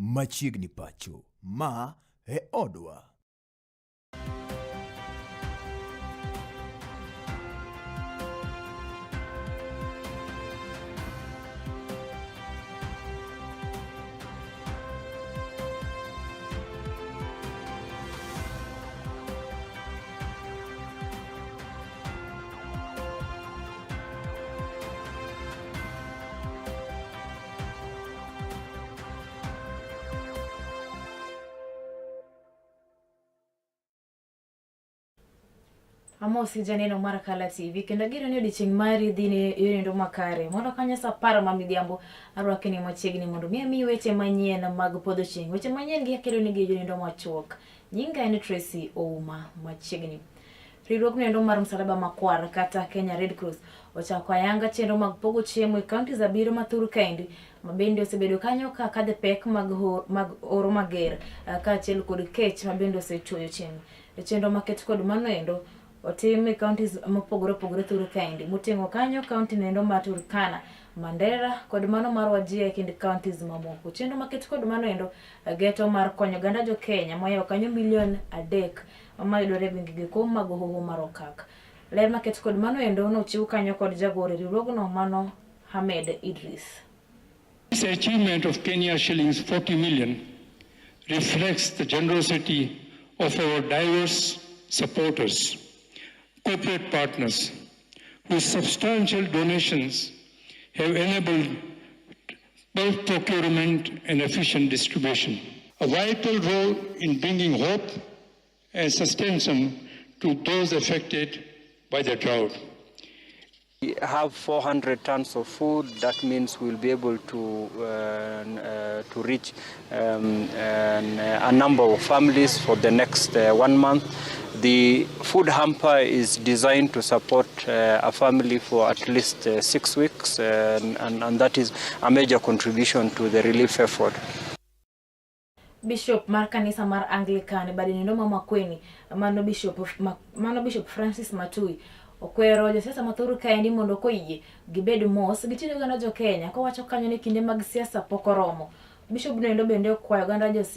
Machiegni pacho, ma e odwa. Amosi janeno mar Kala TV kendo ageno ni odiechieng' mari dhi ne yorendo makare. Mondo kanyo sa apar ma midhiambo arwaki ni machiegni mondo mi amiyi weche manyien mag podho chieng'. Weche manyien gi akelo nigi jonendo machuok. Nyinga en Tracy Ouma machiegni. Riwruogno endo mar Msalaba Makwar kata Kenya Red Cross ochako ayanga chenro mag pogo chiemo e counties abiriyo ma thur kaendi ma bende osebedo kanyo ka kadhe pek mag, mag oro mager eh, kaachiel kod kech ma bende osechuoyo chieng'. E chenro maket kod mano endo otim e counties mopogore opogore thur kaendi moting'o kanyo county noendo mar Turkana, Mandera kod mano mar Wajir e kind counties mamoko. Chenro maket kod mano endo eh, geto mar konyo oganda jo Kenya moyawo kanyo milion adek mayudore e gwenge giko mag hoho mar Okak. Ler maket kod mano endo nochiw kanyo kod jagoro e riwruogno mano Hamed Idris. This achievement of Kenya shillings 40 million reflects the generosity of our diverse supporters, corporate partners, whose substantial donations have enabled bulk procurement and efficient distribution. A vital role in bringing hope and sustenance to those affected by the drought. We have 400 tons of food. That means we'll be able to reach a number of families for the next 1 month. The food hamper is designed to support a family for at least 6 weeks, and that is a major contribution to the relief effort. Bishop mar kanisa mar Anglican e bade nindo ma Makueni, mano Bishop Francis Matui okwero josiasa mathoth kaendi mondo koyie gibed mos gitiyo oganda jo Kenya kowacho kanyo ni kinde mag siasa pok oromo. Bishop noendo bende okwayo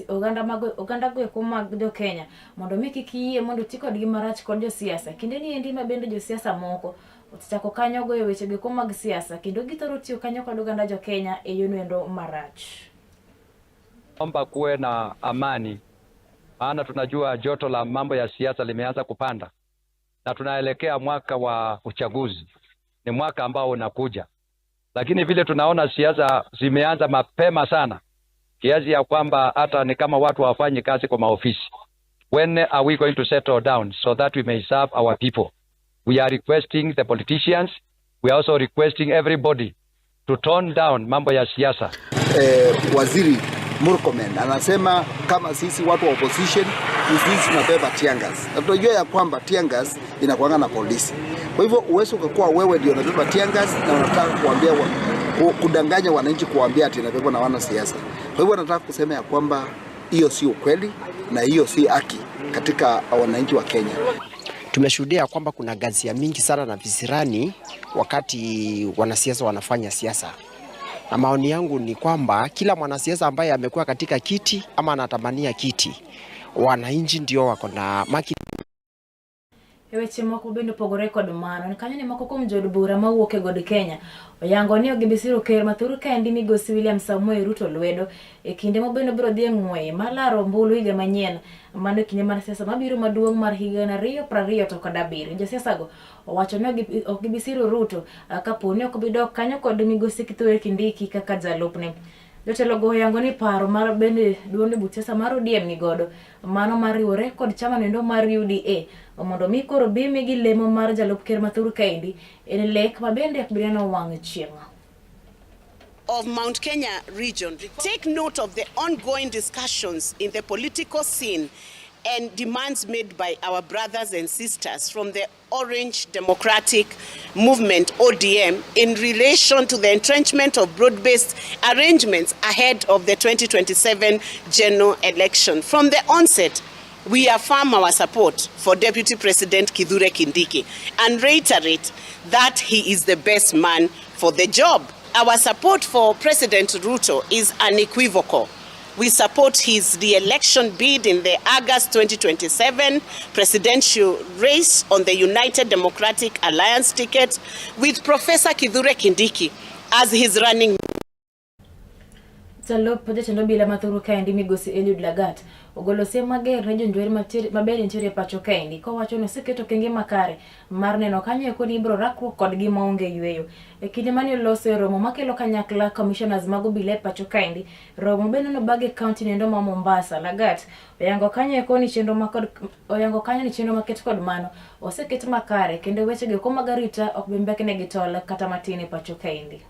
oganda mag oganda goeko mag jo Kenya mondo mi kik yie mondo ti kodgi marach kod josiasa. Kinde ni endi ma bende josiasa moko osechako kanyo goyo weche goeko mag siasa kendo githoro tiyo kanyo kod oganda jo Kenya e yo noendo marach. Omba kuwe na amani, maana tunajua joto la mambo ya siasa limeanza kupanda na tunaelekea mwaka wa uchaguzi, ni mwaka ambao unakuja, lakini vile tunaona siasa zimeanza mapema sana kiasi ya kwamba hata ni kama watu hawafanyi kazi kwa maofisi. When are we going to settle down so that we may serve our people? We are requesting the politicians, we are also requesting everybody to tone down mambo ya siasa. Waziri Murkomen anasema kama sisi watu wa opposition sisi tunabeba tear gas. Na tunajua ya kwamba tear gas inakuanga na polisi. Kwa hivyo uwezo ukakuwa wewe ndio unabeba tear gas na unataka kuambia kudanganya wananchi kuambia ati inabebwa na wanasiasa. Kwa hivyo nataka kusema ya kwamba hiyo si ukweli na hiyo si haki katika wananchi wa Kenya. Tumeshuhudia kwamba kuna ghasia mingi sana na visirani wakati wanasiasa wanafanya siasa. Na maoni yangu ni kwamba kila mwanasiasa ambaye amekuwa katika kiti ama anatamania kiti, wananchi ndio wako na maki. E weche moko bende opogore kod mano, ni kanyo ni moko kuom jood bura mawuok e God Kenya oyango ni ok gibi siro ker mathur kaendi migosi William Samoei Ruto lwedo e kinde ma bende obiro dhi e ng'weye mar laro ombulu higa manyien, mano e kinde mar siasa mabiro maduong' mar higa gana ariyo prariyo to kod abiriyo. Josiasago owacho ni ok gibi siro Ruto kapo ni ok obi dok kanyo kod migosi Kithure Kindiki kaka jalupne. Jotelo go oyango ni paro mar bende duond buch siasa mar ODM ni godo mano mar riwore kod chama noendo mar UDA mondo mi koro bime gi lemo mar jalup ker mathur kaendi en lek ma bende ok bi neno wang' chieng'. Of Mount Kenya region, take note of the ongoing discussions in the political scene and demands made by our brothers and sisters from the Orange Democratic Movement, ODM, in relation to the entrenchment of broad-based arrangements ahead of the 2027 general election. From the onset, we affirm our support for Deputy President Kithure Kindiki and reiterate that he is the best man for the job. Our support for President Ruto is unequivocal. We support his re-election bid in the August 2027 presidential race on the United Democratic Alliance ticket with Professor Kithure Kindiki as his running Jalup jatend obila ma thuru kaendi migosi Eliud Lagat ogolo siem mager ne jonjore mabende nitiere e pacho kaendi kowacho ni oseketo okenge makare mar neno kanyo eko ni ibiro rakruok kodgi maonge yueyo. E kinde mane oloso e romo makelo kanyakla commissioners mag obila e pacho kaendi, romo bende nobag e kaunti nendo ma Mombasa. Lagat oyango kanyo eko ni chenro ma kod oyango kanyo ni chenro maket kod mano oseket makare kendo wechego eko mag arita ok bi mbeknegi tol kata matin e pacho kaendi.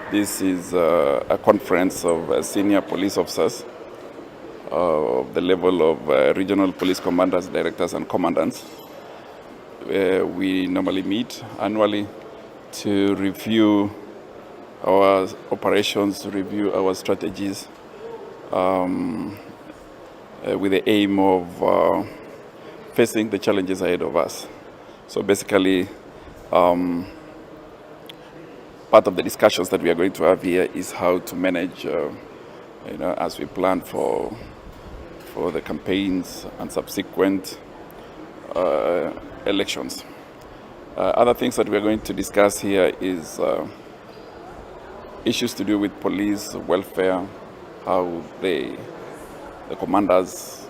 This is a conference of senior police officers of the level of regional police commanders, directors, and commandants. We normally meet annually to review our operations, review our strategies, with the aim of facing the challenges ahead of us. So basically, part of the discussions that we are going to have here is how to manage, as we plan for the campaigns and subsequent elections. Other things that we are going to discuss here is issues to do with police welfare, how the commanders,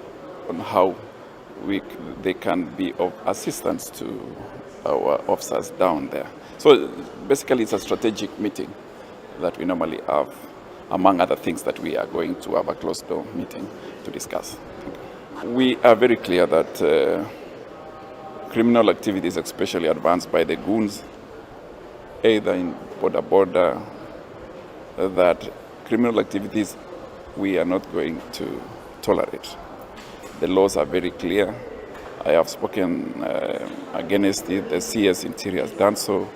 on how they can be of assistance to our officers down there. So basically, it's a strategic meeting that we normally have, among other things that we are going to have a closed door meeting to discuss. Thank you. We are very clear that criminal activities, especially advanced by the goons, either in boda boda, that criminal activities we are not going to tolerate. The laws are very clear. I have spoken against it. The CS Interior has done so.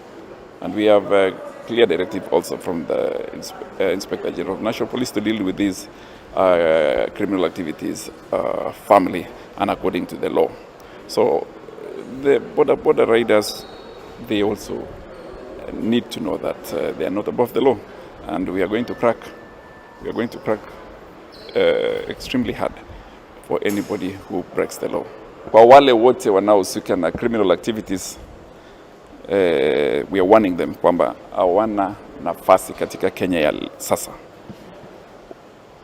And we have a clear directive also from the Inspector General of National Police to deal with these criminal activities firmly and according to the law. So the boda boda riders, they also need to know that they are not above the law, and we are going to crack extremely hard for anybody who breaks the law. Kwa wale wote wanaohusika na criminal activities, we are warning them kwamba hawana nafasi katika Kenya ya sasa.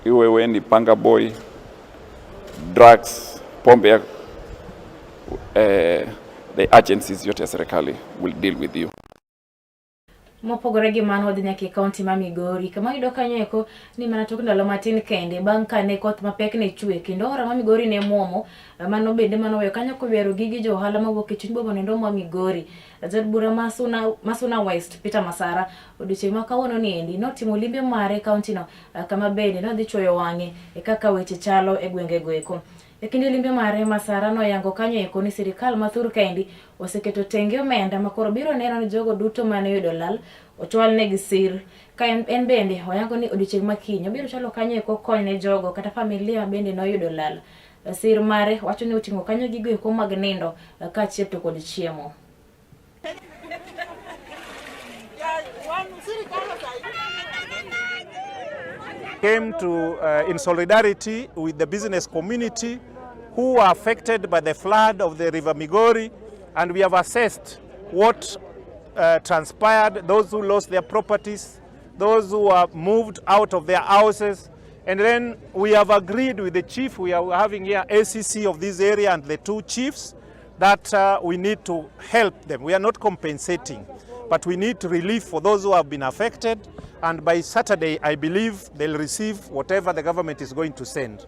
Iwe wewe ni panga boy, drugs, pombe ya, the agencies yote ya serikali will deal with you. Mopogore gi mano, wadhi nyaka e kaunti ma Migori kama yudo kanyo eko ni mana tok ndalo matin kende bang' kane koth mapek ne chwe kendo aora ma Migori ne muomo. Mano bende manoweyo kanyo koywero gige jo ohala mawuok e chuny boma noendo ma Migori. Jaod bura ma Suna West Peter Masara odiochieng' ma kawuono ni endi notimo limbe mare e kaunti no, kama bende nodhi chwoyo wang'e e kaka weche chalo e gwengego eko. E kinde limbe mare, Masara noyango kanyo eko ni sirikal ma thur kaendi oseketo tenge omenda ma koro biro neno ni jogo duto mane oyudo lal ochwal negi sir. Ka en bende oyango ni odiochieng' ma kiny obiro chwalo kanyo eko kony ne jogo kata familia bende noyudo lal. Sir mare wacho ni oting'o kanyo gigo eko mag nindo kaachiel to kod chiemo. Came to in solidarity with the business community who were affected by the flood of the River Migori, and we have assessed what transpired, those who lost their properties, those who were moved out of their houses, and then we have agreed with the chief, we are having here ACC of this area and the two chiefs, that we need to help them. We are not compensating, but we need relief for those who have been affected, and by Saturday, I believe they'll receive whatever the government is going to send.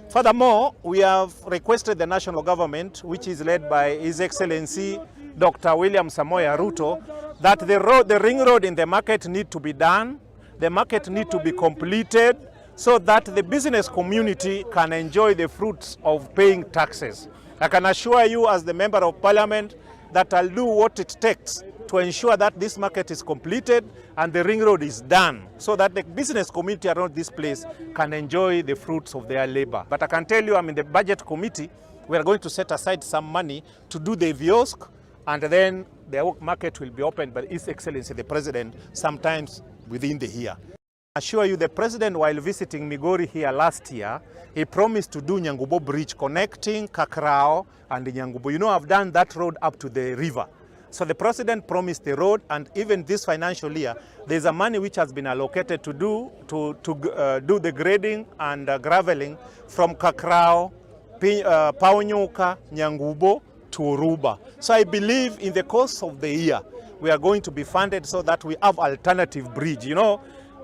Furthermore, we have requested the national government, which is led by His Excellency Dr. William Samoei Ruto, that the ring road in the market need to be done, the market need to be completed, so that the business community can enjoy the fruits of paying taxes. I can assure you as the Member of Parliament that I'll do what it takes to ensure that this market is completed and the ring road is done so that the business community around this place can enjoy the fruits of their labor. But I can tell you, I'm in the budget committee. We are going to set aside some money to do the kiosk, and then the market will be opened by His Excellency the President sometimes within the year. Assure you, the president, while visiting Migori here last year, he promised to do Nyangubo Bridge connecting Kakrao and Nyangubo. You know, I've done that road up to the river. So the president promised the road, and even this financial year, there's a money which has been allocated to do do the grading and graveling from Kakrao, Paonyuka, Nyangubo to Oruba. So I believe in the course of the year, we are going to be funded so that we have alternative bridge. You know,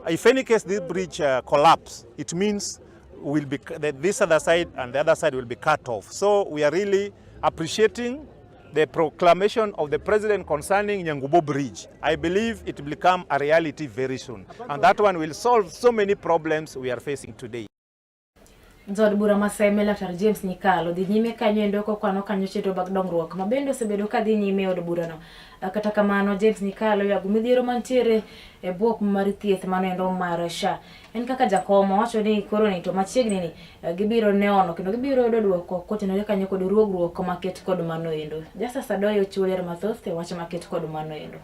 if any case this bridge collapse, it means will be that this other side and the other side will be cut off. So we are really appreciating the proclamation of the president concerning Nyangubo Bridge. I believe it will become a reality very soon. And that one will solve so many problems we are facing today. Jaod bura ma Seme Laktar James Nyikal odhi nyime kanyo endo kokwano kanyo chenro mag dongruok ma bende osebedo ka dhi nyime e od burano. Kata kamano James Nyikal oywago midhiero mantiere e bwok mar thieth mano endo mar SHA. En kaka jakom owacho ni koro ni to machiegni ni gibiro neono kendo gibiro yudo duoko kotenore kanyo kod ruogruok maket kod mano endo. Justus Adoyo chiwo ler mathoth e wach maket kod mano endo.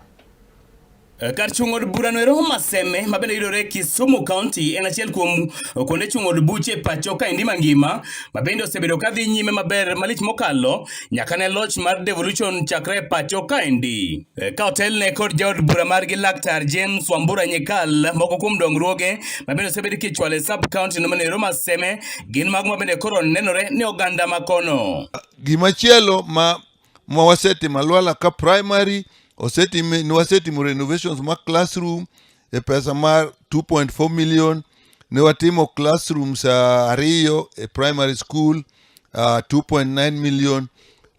Kar chung' od burano ero Maseme ma bende yudore Kisumu County en achiel kuom kuonde chung' od buche e pacho kaendi mangima ma bende osebedo ka dhi nyime maber malich mokalo nyaka ne loch mar devolution chakre e pacho kaendi. Ka otelne kod jaod bura margi Laktar James Wambura Nyikal, moko kuom dongruoge ma bende osebed kichwalo e sub county no ero Maseme gin mago ma bende koro nenore ne oganda makono. Gimachielo ma wasetimo Alwala ka primary wasetimo renovations ma classroom e pesa mar 2.4 million. Ne watimo classrooms 2 e primary school 2.9 million.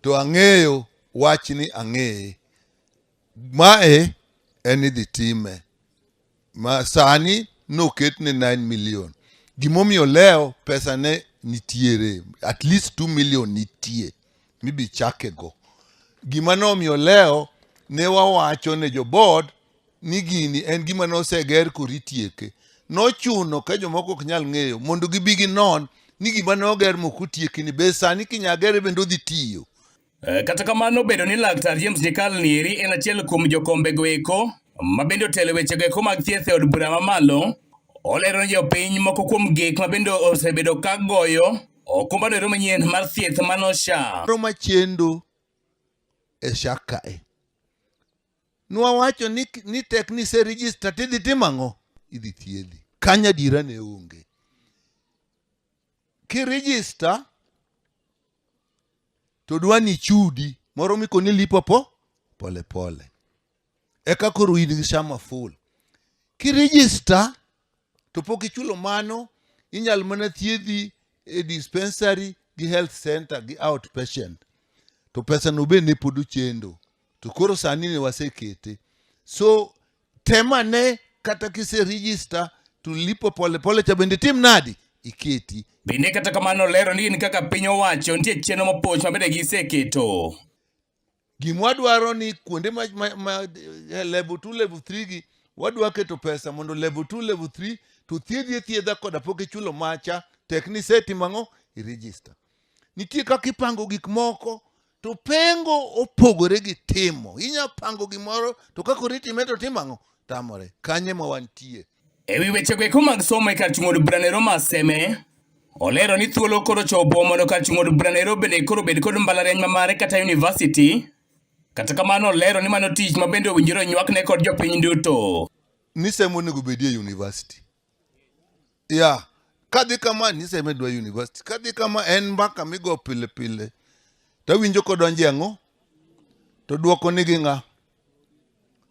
To ang'eyo wachni ang'eye mae en idhi time ma sani noketne 9 million. Gimomiyo leo pesa ne nitiere at least 2 million nitie mibi chake go. Gima nomiyo leo ne wawacho ne jo board ni gini en gima noseger koro itieke. Nochuno ka jomoko ok nyal ng'eyo mondo gibi ginon ni gima noger mok otieki ni be sani kinyagere bende odhi tiyo. Kata kamano bedo ni Laktar James Nyikal nieri en achiel kuom jokombe go eko ma bende otelo weche go eko mag thieth e od bura mamalo, olero ne jopiny moko kuom gik ma bende osebedo ka goyo okumbano ero manyien mar thieth mano SHA. Machendo e SHA kae. Nwawacho ni tek ni se register tidhi timo ang'o? Idhi thiedhi. Kanyo adiera ne onge. Ki register to dwa ni chudi moro mikoni lipo po pole pole. Eka koro in gi SHA full. Ki register to pok ichulo mano, inyal mana thiedhi e dispensary gi health center gi outpatient. To pesa no be ne pod ochendo. To koro sani ne wasekete. So temane kata kise register to lipo pole pole cha bende tim nadi iketi. Bende kata kamano lero ni gin kaka piny owacho nitie chenro mapoch ma bende giseketo. Gima wadwaro ni kuonde ma level 2 level 3 gi wadwa keto pesa mondo level 2 level 3 to thiedhi thiedha koda pok ichulo macha tek ni isetimo ang'o i register. Nitie kaka ipango gik moko to pengo opogore gi timo. Inya pango gimoro to kaka oritime to timo ang'o tamore. Kanye ma wantie. E wi weche go eko mag somo e kar chung' od bura nero Maseme, olero ni thuolo koro chopo mondo kar chung' od bura nero bende koro bed kod mbalariany ma mare kata university. Kata kamano olero ni mano tich ma bende owinjore onywakne kod jopiny duto. Ni semo onego bedie university. Ya, kadhi kama ni seme dwa university. Kadhi kama en mbaka migo pile pile. Tawinjo kodonje ang'o? To duoko nigi ng'a?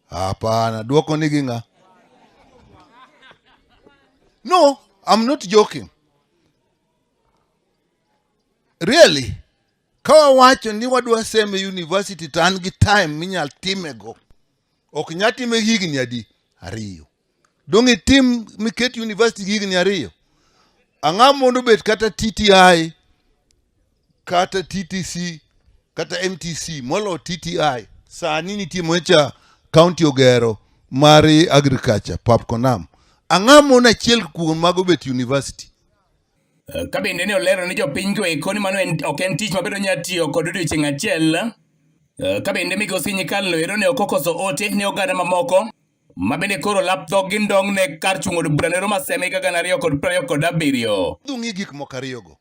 Hapana, duoko nigi ng'a? No, I'm not joking. Really? Ka wawacho ni wadwa seme university to an gi time minyal timego. Ok nyal time higni adi? 2. Dong' itim miket university gi higni 2. Ang'o mondo bet kata TTI, kata TTC, kata MTC, molo TTI. Sani nitie mocha county ogero mar agriculture, Papkonam. Ang'o mondo achiel kuom mago bet university? Ka bende ne olero ni jopiny go eko ni mano ok en tich mabedo nya tiyo kod odiochieng' achiel. Ka bende migosi Nyikal no ero ne ok okoso ote ne oganda mamoko ma bende koro lap dhog gi ndong' ne kar chung' od bura nero ma Seme higa 2027. Ung'i gik moko ariyogo.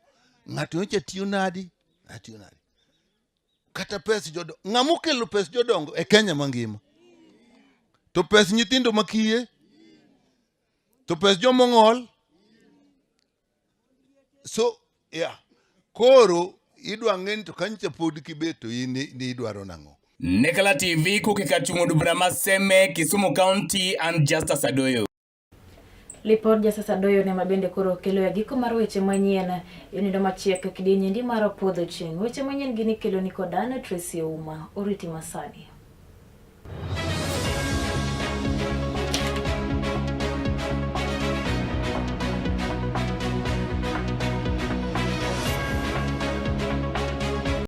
Ng'ato nyocha tiyo nadi? Atiyo nadi? Kata pes jodongo. Ng'ama okelo pes jodongo e Kenya mangima? To pes nyithindo makiye? To pes jomong'ol? So, yeah. Koro idwa ng'e ni to kanyocha pod kibet to in ni idwaro nang'o? Nekala TV kuke kar chung' od bura ma Seme, Kisumu County and Justus Adoyo. Lipod Justus Adoyo ne mabende koro kelo e giko mar weche manyien e nindo machiek e kidieny endi mar podho chieng'. Weche manyien gin ikelo ni kod an Tracy Ouma. Oriti masani.